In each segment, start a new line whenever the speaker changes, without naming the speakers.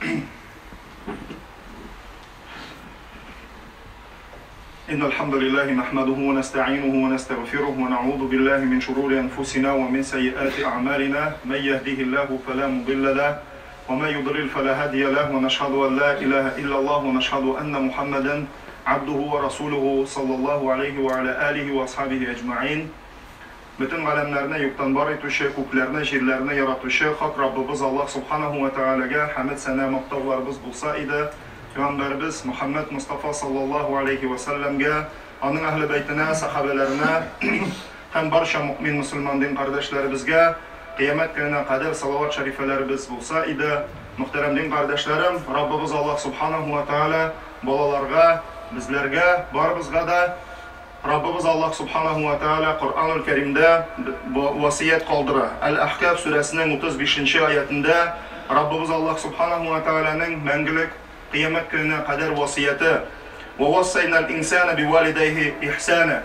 إن الحمد لله نحمده ونستعينه ونستغفره ونعوذ بالله من شرور أنفسنا ومن سيئات أعمالنا من يهده الله فلا مضل له ومن يضلل فلا هادي له ونشهد أن لا إله إلا الله ونشهد أن محمدا عبده ورسوله صلى الله عليه وعلى آله وأصحابه أجمعين. Бөтен галәмнәрне юктан бар итүче, күкләрне, җирләрне яратучы хак Раббыбыз Аллаһ Субханаһу ва Тәгаләгә хәмед сәнә мактауларыбыз булса иде. Пәйгамбәребез Мөхәммәд Мостафа саллаллаһу алейһи вә сәлләмгә, аның әһле бәйтенә, сәхабәләренә һәм барча мөэмин мөселман дин кардәшләребезгә кыямәт көненә кадәр салават шәрифәләребез булса иде. Мөхтәрәм дин кардәшләрем, Раббыбыз Аллаһ Субханаһу ва Тәгалә балаларга, безләргә, барыбызга да Раббыбыз Аллаһ Субханаһу вә Тәгалә Коръәнул Кәримдә васыять калдыра. Әл-Әхкаф сүрәсенең 35 нче аятендә Раббыбыз Аллаһ Субханаһу вә Тәгаләнең мәңгелек Кыямәт көненә кадәр васыяте, Вә вассайнал инсана бивалидәйһи ихсана.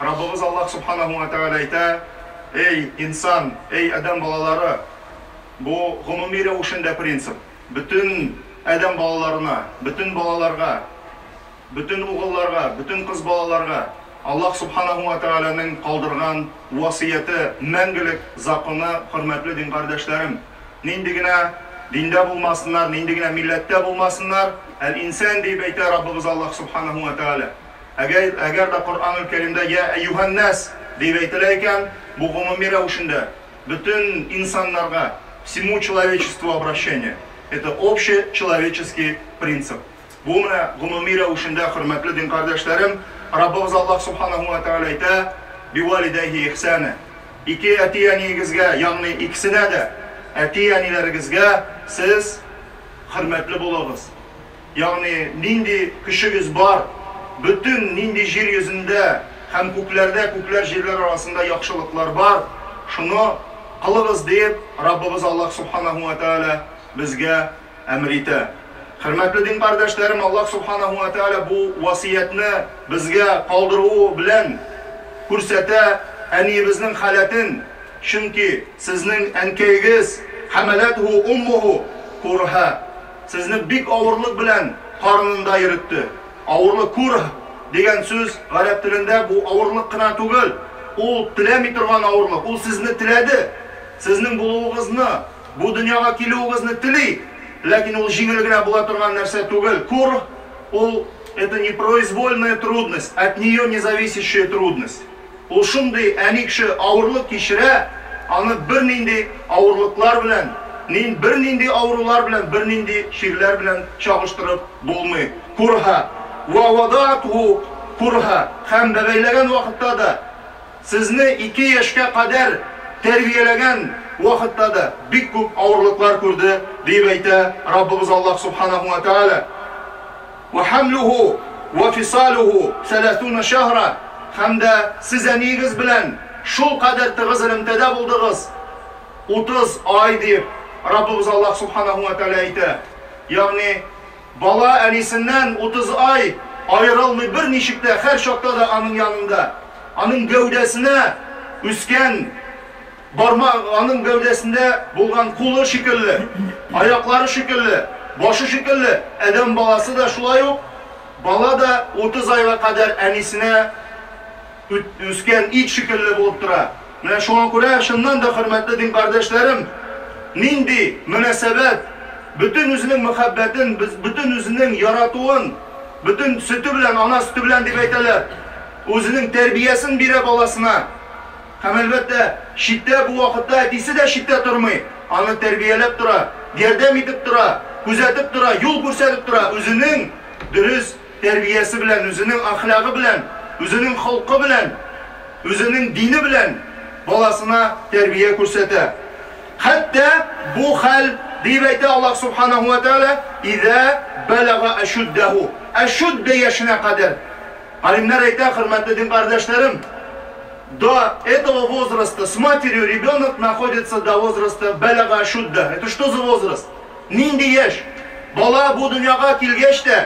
Раббыбыз Аллаһ Субханаһу вә Тәгалә әйтә, Эй, инсан, эй, адәм балалары! Бу гомуми рәвешендә принцип. Бөтен адәм балаларына, бөтен балаларга. Бөтен угылларга, бөтен кыз балаларга Аллаһ Субханаһу ва Тәгаләнең калдырган васыяте, мәңгелек законы, хөрмәтле дин кардәшләрем, нинди генә диндә булмасыннар, нинди генә милләттә булмасыннар, әл-инсан диеп әйтә Раббыбыз Аллаһ Субханаһу ва Тәгалә. Әгәр, әгәр дә Коръәнул Кәримдә йә әйюһән-нәс диеп әйтелә икән, бу гомуми рәвешендә бөтен инсаннарга, всему человечеству обращение. Это общечеловеческий принцип. Бу менә гомуми рәвешендә, хөрмәтле дин кардәшләрем, Раббыбыз Аллаһ Субханаһу ва Тәгалә әйтә, Бивалидәйһи ихсана. Ике әти-әниегезгә, ягъни икесенә дә, әти-әниләрегезгә сез хөрмәтле булыгыз. Ягъни нинди көчегез бар, бөтен нинди җир йөзендә һәм күкләрдә, күкләр-җирләр арасында яхшылыклар бар, шуны кылыгыз, диеп, Раббыбыз Аллаһ Субханаһу ва Тәгалә безгә әмер итә. Хөрмәтле дин кардәшләрем, Аллаһ Субханаһу ва Тәгалә бу васыятьне безгә калдыруы белән күрсәтә әниебезнең халәтен, чөнки сезнең әнкәегез, хәмәләтһу уммуһу курһа, сезне бик авырлык белән карынында йөретте. Авырлык, курһ дигән сүз гарәп телендә бу авырлык кына түгел, ул теләми торган авырлык, ул сезне теләде, сезнең булуыгызны, Бу дөньяга килүегезне тели, ләкин ул җиңел генә була торган нәрсә түгел. Кур, ул, это непроизвольная трудность, от нее не зависящая трудность. Ул шундый әни кеше авырлык кичерә, аны бернинди авырлыклар белән, нин бернинди авырулар белән, бернинди чирләр белән чагыштырып булмый. Курһа, ва вадаатху курһа, һәм бәбәйләгән вакытта да, Сезне ике яшькә кадәр тәрбияләгән вакытта да бик күп авырлыклар күрде, диеп әйтә Раббыбыз Аллаһ Субханаһу ва Тәгалә. Ва хамлуху ва фисалуху сәләсуна шәһра, һәм дә сез әниегез белән шулкадәр тыгыз элемтәдә булдыгыз, 30 ай, диеп Раббыбыз Аллаһ Субханаһу ва Тәгалә әйтә. Ягъни, Бала әнисеннән 30 ай аерылмый, берничек тә, һәр чакта да аның янында. Аның гәүдәсенә үскән бармак, аның гәүдәсендә булган кулы шикелле, аяклары шикелле, башы шикелле, адәм баласы да шулай ук, бала да 30 айга кадәр әнисенә үскән ит шикелле булып тора. Менә шуңа күрә, чыннан да, хөрмәтле дин кардәшләрем, нинди мөнәсәбәт, бөтен үзенең мәхәббәтен, бөтен үзенең яратуын, бөтен сөте белән, ана сөте белән дип әйтәләр, үзенең тәрбиясен бирә баласына. Һәм, әлбәттә, читтә бу вакытта әтисе дә читтә тормый, аны тәрбияләп тора, ярдәм итеп тора, күзәтеп тора, юл күрсәтеп тора, үзенең дөрес тәрбиясе белән, үзенең әхлагы белән, үзенең холкы белән, үзенең дине белән баласына тәрбия күрсәтә. Хәтта бу хәл, диеп әйтә Аллаһ Субханаһу ва Тәгалә, иза балага ашуддаһу, ашудда яшенә кадәр. Галимнәр әйтә, хөрмәтле дин кардәшләрем, до этого возраста с матерью ребенок находится до возраста балага ашудда. Это что за возраст? Нинди яшь? Бала бу дөньяга килгәч тә,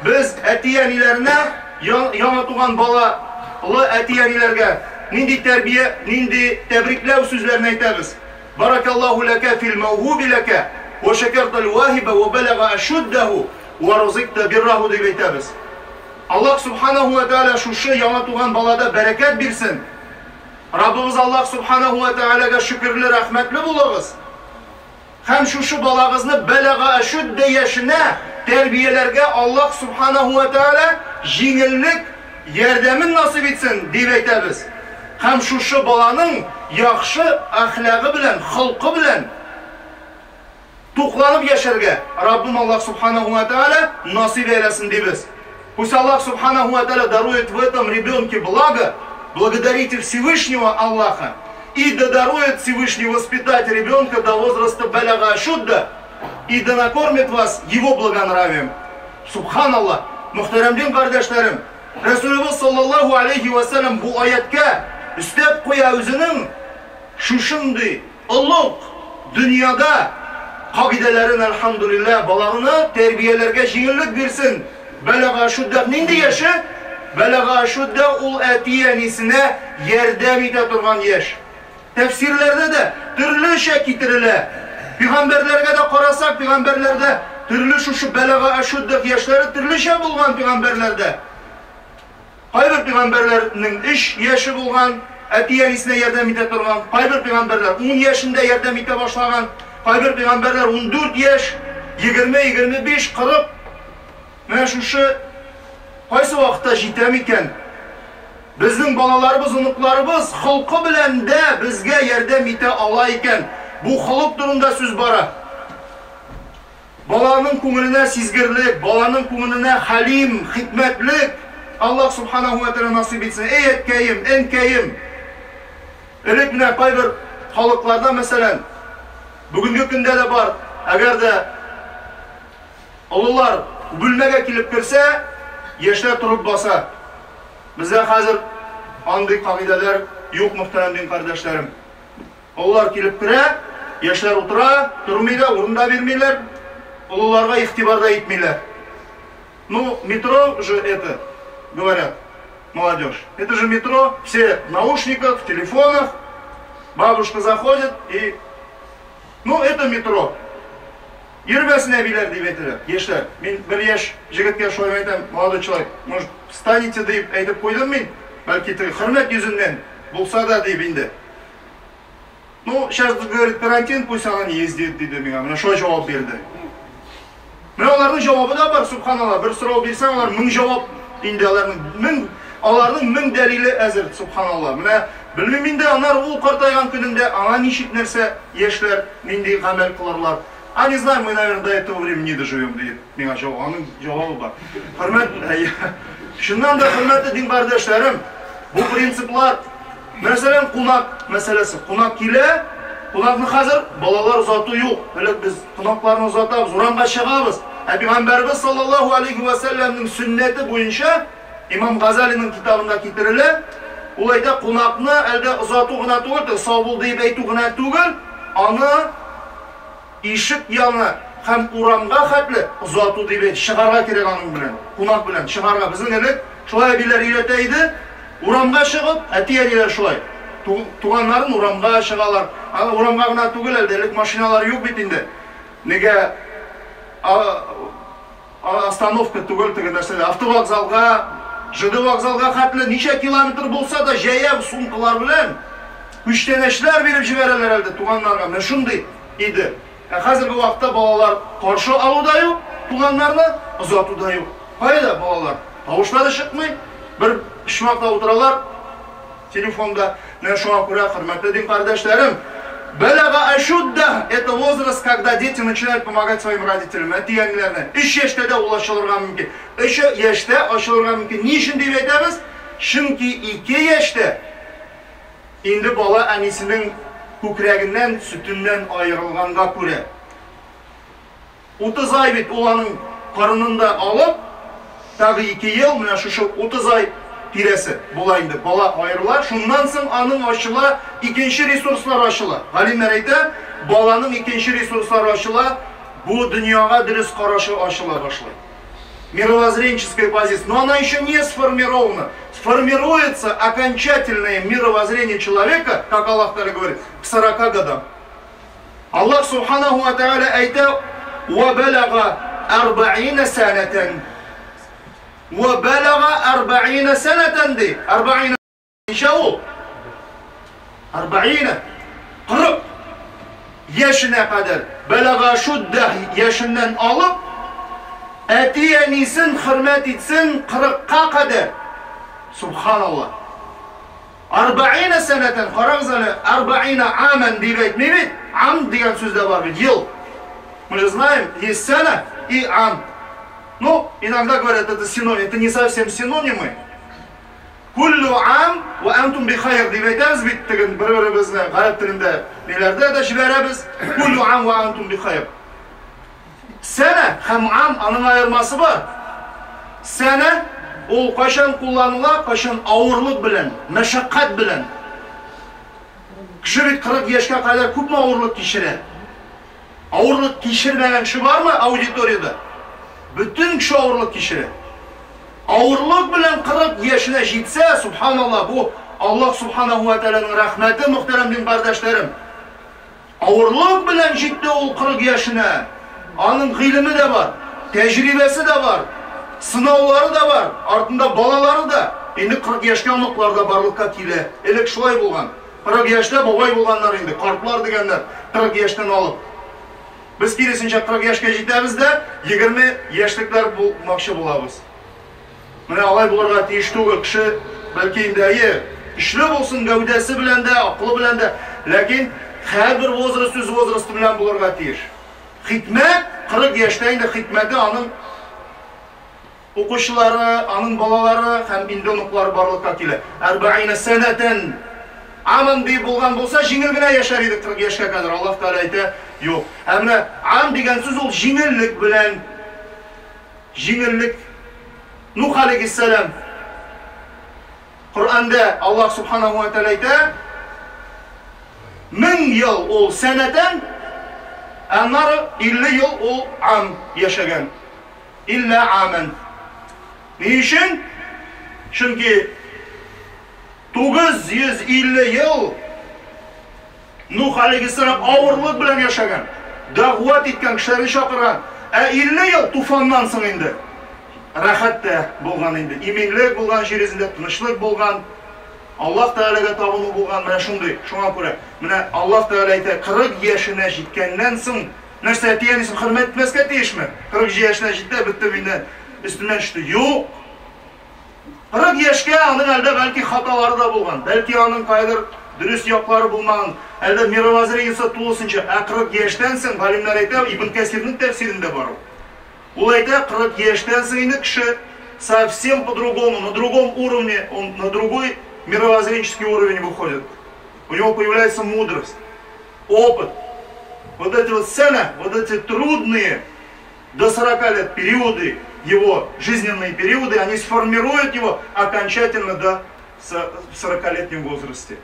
без әти-әниләренә, яңа туган балалы әти-әниләргә нинди тәрбия, нинди тәбрикләү сүзләрен әйтәбез? Баракаллаһу ләкә фил мәүһүби ләкә. вә шәкәртәл ваһиба вә бәләга әшүддәһу вә рузикта бирраһу дип әйтәбез. Аллаһ Субханаһу вә Тәгалә шушы яңа туган балада бәрәкәт бирсен. Раббыбыз Аллаһ Субханаһу вә Тәгаләгә шөкерле, рәхмәтле булыгыз. Һәм шушы балагызны бәлага әшүддә яшенә тәрбияләргә Аллаһ Субханаһу вә Тәгалә җиңеллек, ярдәмен насыйп итсен, дип әйтәбез. Һәм шушы баланың яхшы әхлагы белән, холкы белән тукланып яшәргә Раббым Аллаһ Субханаһу вә Тәгалә насыйп әйләсен, дибез. Пусть Аллах Субханаху ва Тааля дарует в этом ребенке благо, благодарите Всевышнего Аллаха, и да дарует Всевышний воспитать ребенка до возраста баляга ашудда, и да накормит вас его благонравием. Субханаллах! Мөхтәрәм дин кардәшләрем, Рәсүлебез саллаллаһу алейхи ва сәлләм бу аяткә өстәп куя үзенең шушындый олуг дөньяда кагыйдәләрен, әлхәмдүлилләһ, баланы тәрбияләргә җиңеллек бирсен. Бәлага әшүддәһ нинди яше? Бәлага әшүддәһ ул әти-әнисенә ярдәм итә торган яшь. Тәфсирләрдә дә төрлечә китерелә. Пигамбәрләргә дә карасак, пигамбәрләрдә төрле шушы бәлага әшүддәһ яшьләре төрлечә булган пигамбәрләрдә. Кайбер пигамбәрләрнең өч яше булган, әти-әнисенә ярдәм итә торган, кайбер пигамбәрләр 10 яшендә ярдәм итә башлаган, кайбер пигамбәрләр 14 яшь, 20, 25, 40. Менә шушы кайсы вакытта җитә микән? Безнең балаларыбыз, оныкларыбыз холкы белән дә безгә ярдәм итә ала икән. Бу холык турында сүз бара. Баланың күңеленә сизгерлек, баланың күңеленә хәлим, хикмәтлек Аллаһ Субханаһу ва Тәгалә насыйп итсен. Эй, әткәем, әнкәем! Элек менә кайбер халыкларда, мәсәлән, бүгенге көндә дә бар, әгәр дә олылар бүлмәгә килеп керсә, яшьләр торып баса. Бездә хәзер андый кагыйдәләр юк, мөхтәрәм дин кардәшләрем. Олылар килеп керә, яшьләр утыра, тормый да, урын да бирмиләр, олыларга игътибар да итмиләр. Ну, метро же это, говорят, молодежь. Это же метро, все в наушниках, в телефонах. Бабушка заходит и... Ну, это метро. Йөрмәсен әбиләр дип әйтәләр, яшьләр. Мин бер яшь җегеткә шулай әйтәм, молодой человек, может, встанете дип әйтеп куйдым мин, бәлки теге хөрмәт йөзеннән булса да дип инде. Ну, сейчас, говорит, карантин, пусть она не ездит, диде миңа. Менә шулай җавап бирде. Менә аларның җавабы да бар, субханалла. Бер сорау бирсәң, алар мең җавап инде аларның мең аларның мең дәлиле әзер, субханалла. Менә белмим инде, аннары ул картайган көнендә аңа ничек нәрсә яшьләр нинди гамәл кылырлар. А не знаю, мы, наверное, до этого времени не доживем, диде. Миңа җавап, аның җавабы бар. Хөрмәт, чыннан да хөрмәтле дин кардәшләрем, бу принциплар Мәсәлән, кунак мәсьәләсе. Кунак килә, кунакны хәзер балалар озату юк. Элек без кунакларны озатабыз, урамга чыгабыз. Ә пәйгамбәрбез саллаллаһу алейхи ва сәлләмнең сөннәте буенча Имам Газалиның китабында китерелә, ул әйтә, кунакны әлдә озату гына түгел, сау бул диеп әйтү генә түгел, аны Ишек яны һәм урамга хәтле озату дип әйт, чыгарга кирәк аның белән, кунак белән чыгарга. Безнең элек шулай әбиләр өйрәтә иде, урамга чыгып, әти-әниләр шулай, туганнарын урамга чыгалар. Аны урамга гына түгел әле, элек машиналар юк бит инде. Нигә остановка түгел теге нәрсәдә, автовокзалга, ЖД вокзалга хәтле ничә километр булса да җәяү сумкалар белән күчтәнәчләр биреп җибәрәләр әле туганнарга. Менә шундый иде. Ә хәзерге вакытта балалар каршы алу да юк, туганнарны озату да юк. Кайда балалар? Тавышлары чыкмый, бер почмакта утыралар телефонда. Менә шуңа күрә, хөрмәтле дин кардәшләрем, бәлага әшудда, это возраст, когда дети начинают помогать своим родителям, әти-әниләренә. Өч яшьтә дә ул ачылырга мөмкин. Өч яшьтә ачылырга мөмкин. Ни өчен дип әйтәбез? Чөнки ике яшьтә инде бала әнисенең күкрәгеннән, сөтеннән аерылганга күрә. 30 ай бит ул аның карынында алып, тагы 2 ел, менә шушы 30 ай тирәсе була инде, бала аерыла. Шуннан соң аның ачыла, икенче ресурслар ачыла. Галимнәр әйтә, баланың икенче ресурслары ачыла, бу дөньяга дөрес карашы ачыла башлый. Мировоззренческая позиция, но она еще не сформирована. Сформируется окончательное мировоззрение человека, как Аллах Тааля говорит, к 40 годам. Аллаһ субханаху ва тааля әйтә, "Ва балага арбаина санатан". Ва балага арбаина санатан ди. Арбаина ничә ул? Арбаина 40 яшенә кадәр. Балага шудда яшеннән алып, әти-әнисен хөрмәт итсен 40-ка кадәр. Субханаллаһ. Арбаина сәнәтән, карагыз әле, арбаина амән дип әйтми бит, ам дигән сүз дә бар бит, ел. Мы же знаем, есть сәнә и ам. Ну, иногда говорят, это синоним, это не совсем синонимы. Куллю ам ва антум бихайр дип әйтәбез бит теге бер-беребезне гарәп телендә ниләрдә дә җибәрәбез. Куллю ам ва антум бихайр. Сәнә һәм ам аның аермасы бар. Сәнә ул кайчан кулланыла, кайчан авырлык белән, мәшәкать белән. Кеше бит 40 яшькә кадәр күпме авырлык кичерә. Авырлык кичермәгән кеше бармы аудиториядә? Бөтен кеше авырлык кичерә. Авырлык белән 40 яшенә җитсә, субханаллаһ, бу Аллаһ субханаху ва тааляның рәхмәте, мөхтәрәм дин кардәшләрем. Авырлык белән җитте ул 40 яшенә. Аның гыйлеме дә бар, тәҗрибәсе дә бар, сынаулары да бар, артында балалары да. Инде 40 яшькә оныклар да барлыкка килә. Элек шулай булган. 40 яшьтә бабай булганнар инде, картлар дигәннәр, 40 яшьтән алып. Без киресенчә 40 яшькә җитәбез дә, 20 яшьлекләр булмакчы булабыз. Менә алай булырга тиеш түгел. Кеше, бәлки инде, әйе, көчле булсын гәүдәсе белән дә, акылы белән дә, ләкин һәрбер возраст үз возрасты белән булырга тиеш. Хикмәт, 40 яшьтә инде хикмәте аның укучылары, аның балалары һәм инде оныклары барлыкка килә. Арбаина сәнәтән аман ди булган булса, җиңел генә яшәр идек 40 яшькә кадәр. Аллаһ Тәгалә әйтә, юк. Ә менә ам дигән сүз ул җиңеллек белән. Җиңеллек. Нух алейһиссәлам Коръәндә Аллаһ субханаһу ва тәгалә әйтә, мең ел ул сәнәтән, ә аннары 50 ел ул ам яшәгән. Илля амен. Ни өчен? Чөнки 950 ел Нух алейһиссәлам авырлык белән яшәгән, дәгъват иткән, кешеләрне чакырган. Ә 50 ел туфаннан соң инде рәхәт тә булган инде, иминлек булган җир йөзендә, тынычлык булган, Аллаһ Тәгаләгә табыну булган, менә шундый. Шуңа күрә, менә Аллаһ Тәгалә әйтә, 40 яшенә җиткәннән соң, нәрсә, әти-әнисен хөрмәт итмәскә тиешме? 40 яшенә җитте, бетте миннән, өстемнән төште. Юк! 40 яшькә аның әлдә бәлки хаталары да булган, бәлки аның кайдыр дөрес яклары булмаган, әлдә мировоззрениесе тулысынча. Ә 40 яшьтән соң, галимнәр әйтә, Ибн Кәсирнең тәфсирендә бар ул. Ул әйтә, 40 яшьтән соң инде кеше совсем по-другому, на другом уровне, он на другой мировоззренческий уровень выходит. У него появляется мудрость, опыт. Вот эти вот сцены, вот эти трудные до 40 лет периоды, его жизненные периоды, они сформируют его окончательно до 40-летнем возрасте.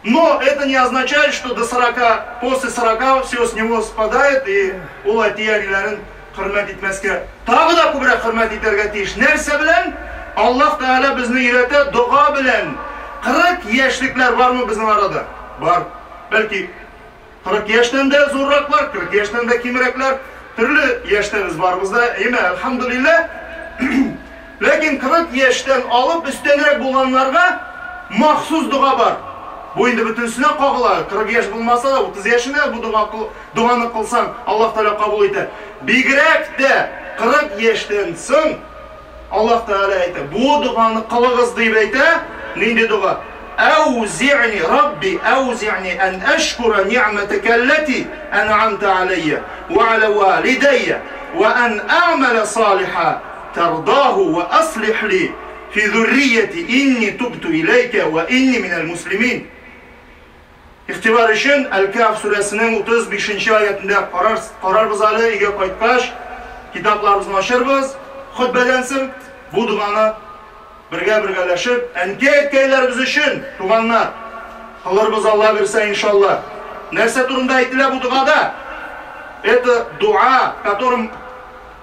Но это не означает, что до 40, после 40 все с него спадает, и ул әти-әниләрен хөрмәт итмәскә, тагы да күбрәк хөрмәт итәргә тиеш. Нәрсә белән? Аллаһ Тәгалә безне өйрәтә дога белән. 40 яшьлекләр бармы безнең арада? Бар. Бәлки 40 яшьтән дә зурраклар, 40 яшьтән дә кимрәкләр, төрле яшьтә без барыбыз да, әйме, әлхәмдүлилләһ. Ләкин 40 яшьтән алып өстәнрәк булганнарга махсус дога бар. Бу инде бөтенесенә кагыла. 40 яшь булмаса да, 30 яшенә бу дога доганы кылсаң, Аллаһ Тәгалә кабул итә. Бигрәк тә 40 яшьтән соң Аллаһ Тәгалә әйтә, бу доганы кылыгыз дип әйтә. Нинди дога? Әүзи'ни Рабби әүзи'ни ән әшкура ни'мәтәкә алләти ән'амта аләйя ва аля валидәйя ва ән әгъмәлә салиха тәрдаһу ва аслих ли фи зуррияти инни тубту иләйкә ва инни минәл муслимин. Игътибар өчен Әл-Кәһф сүрәсенең 35 нче аятендә карар, карарбыз әле, өйгә кайткач, китапларыбызны ачырбыз, хөтбәдән соң бу доганы бергә бергәләшеп, әнкәй-әткәйләребез өчен, туганнар, кылырбыз Алла бирсә, иншалла. Нәрсә турында әйтелә бу догада? Это дуа, которым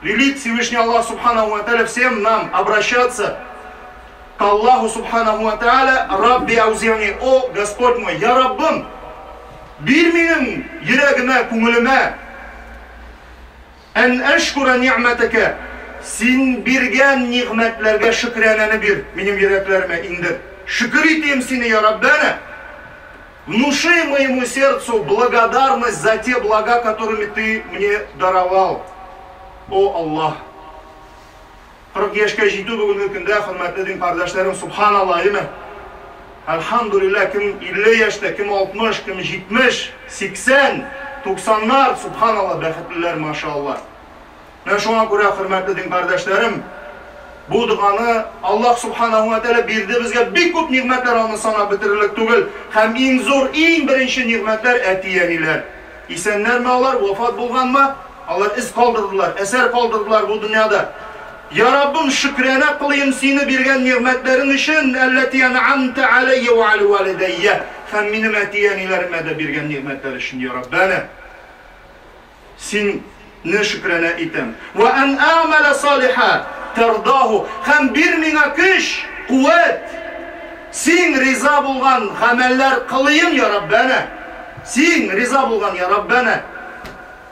велит Всевышний Аллах Субханаху ва Тааля всем нам обращаться к Аллаху Субханаху ва Тааля, Рабби Аузирни, о Господь мой, я Раббым, Бир минем йөрәгемә, күңелемә. Ән әшкура ни'мәтәкә. Син биргән нигъмәтләргә шөкранәне бир, минем йөрәкләремә иңдер. Шөкер итим сине, я Раббәна. Внуши моему сердцу благодарность за те блага, которыми ты мне даровал. О Аллаһ! 40 яшькә җитү бүгенге көндә, хөрмәтле дин кардәшләрем, субханаллаһ, әйеме? Әлхәмдүлилләһ, кем 50 яшьтә, кем 60, кем 70, 80, 90-нар, субханаллаһ, бәхетлеләр, машаллаһ. Менә шуңа күрә, хөрмәтле дин кардәшләрем, бу доганы Аллаһ субханаһу ва тәгалә бирде безгә бик күп нигъмәтләр, аны санап бетерерлек түгел. Һәм иң зур, иң беренче нигъмәтләр әти-әниләр. Исәннәрме алар, вафат булганмы? Алар эз калдырдылар, әсәр калдырдылар бу дөньяда. Я Раббым, шөкранә кылыйм сине биргән нигъмәтләрең өчен, әлләти ән'амтә аләйя ва аля валидәйя, һәм минем әти-әниләремә дә биргән нигъмәтләр өчен, я Раббәнә. Сине шөкранә итәм. Ва ан әгъмәлә салиха тәрдаһу, һәм бир миңа көч, куәт, син риза булган гамәлләр кылыйм, я Раббәнә. Син риза булган, я Раббәнә,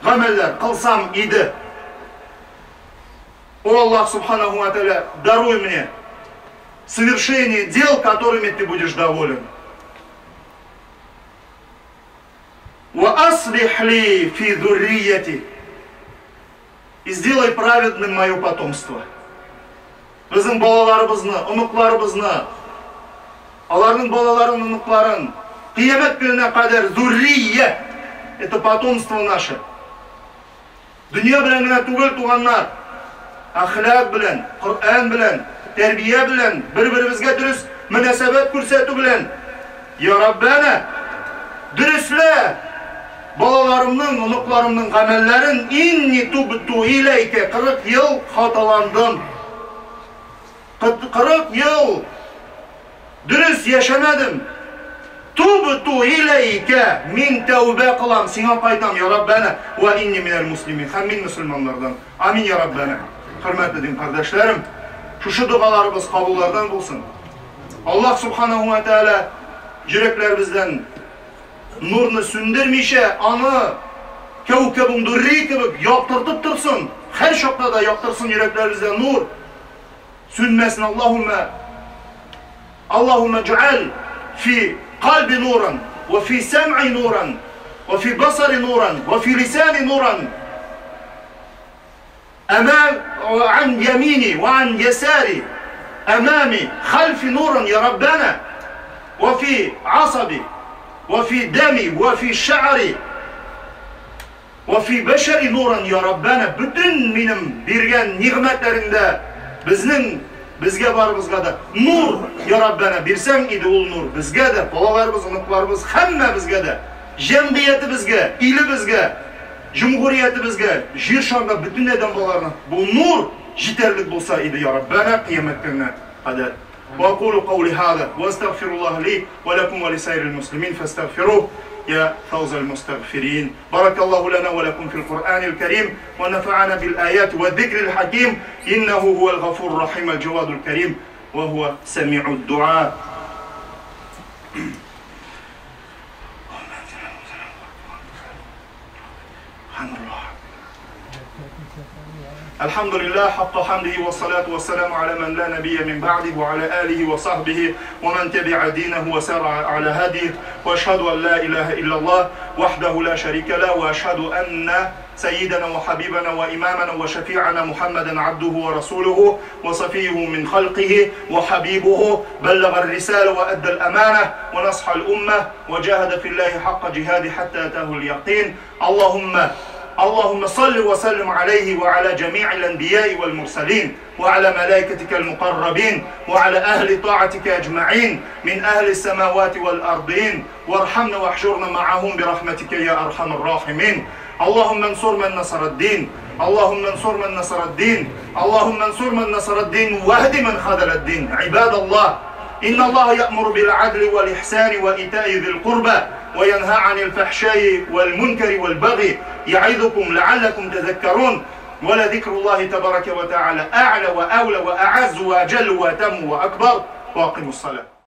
гамәлләр кылсам иде. О Аллах субханаху ва тааля, даруй мне совершение дел, которыми ты будешь доволен. Ва аслих ли фи зуррияти. И сделай праведным мое потомство. Безнең балаларыбызны, оныкларыбызны, аларның балаларын, оныкларын, кыямәт көненә кадәр зуррия, это потомство наше. Дөнья белән генә түгел, туганнар, әхлак белән, Коръән белән, тәрбия белән, бер-беребезгә дөрес мөнәсәбәт күрсәтү белән. Я Раббәнә, дөреслә балаларымның, оныкларымның гамәлләрен, инни тубту иләйкә, 40 ел хаталандым. 40 ел дөрес яшәмәдем. Тубту иләйкә, мин тәүбә кылам, сиңа кайтам, я Раббәнә, вә инни минәл муслимин, һәм мин мөселманнардан. Амин, я Раббәнә. Хөрмәтле дин кардәшләрем, шушы догаларыбыз кабуллардан булсын. Аллаһ субханаһу ва тааля йөрәкләребездән нурны сүндермичә, аны кәүкәбун дурри кебек яктыртып торсын. Һәр чакта да яктырсын йөрәкләребездә нур. Сүнмәсен, Аллаһумма Аллаһумма джааль фи кальби нуран, ва фи сәм'i нуран, ва фи басари нуран, ва фи лисани нуран. Әмам ан ямини ва ан ясари, әмами хальфи нуран, я Раббана, ва фи асаби, ва фи дами, ва фи ша'ри, Вә фи бәшәри нуран, йа Раббәнә, бөтен минем биргән нигъмәтләреңдә безнең, безгә барыбызга да нур, йа Раббәнә, бирсәң иде ул нур безгә дә, балаларыбыз, оныкларыбыз, һәммәбезгә дә, җәмгыятебезгә, илебезгә, җөмһүриятебезгә, җир шарында бөтен адәм балаларына бу нур җитәрлек булса иде, йа Раббәнә, кыямәт көненә кадәр. وأقول قولي هذا وأستغفر الله لي ولكم ولسائر المسلمين فاستغفروه يا فوز المستغفرين. بارك الله لنا ولكم في القرآن الكريم ونفعنا بالآيات والذكر الحكيم، إنه هو الغفور الرحيم الجواد الكريم وهو سميع الدعاء. سبحان الله. الحمد لله حق حمده والصلاة والسلام على من لا نبي من بعده وعلى آله وصحبه ومن تبع دينه وسار على هديه، وأشهد أن لا إله إلا الله وحده لا شريك له، وأشهد أن سيدنا وحبيبنا وإمامنا وشفيعنا محمدا عبده ورسوله وصفيه من خلقه وحبيبه، بلغ الرسالة وأدى الأمانة ونصح الأمة وجاهد في الله حق جهاده حتى أتاه اليقين. اللهم صل وسلم عليه وعلى جميع الأنبياء والمرسلين وعلى ملائكتك المقربين وعلى أهل طاعتك أجمعين من أهل السماوات والأرضين، وارحمنا واحشرنا معهم برحمتك يا أرحم الراحمين. اللهم انصر من نصر الدين، اللهم انصر من نصر الدين، اللهم انصر من نصر الدين واهد من خذل الدين. عباد الله، إن الله يأمر بالعدل والإحسان وإيتاء ذي القربى وينهى عن الفحشاء والمنكر والبغي يعظكم لعلكم تذكرون. ولذكر الله تبارك وتعالى أعلى وأولى وأعز وأجل وأتم وأكبر. وأقيموا الصلاة.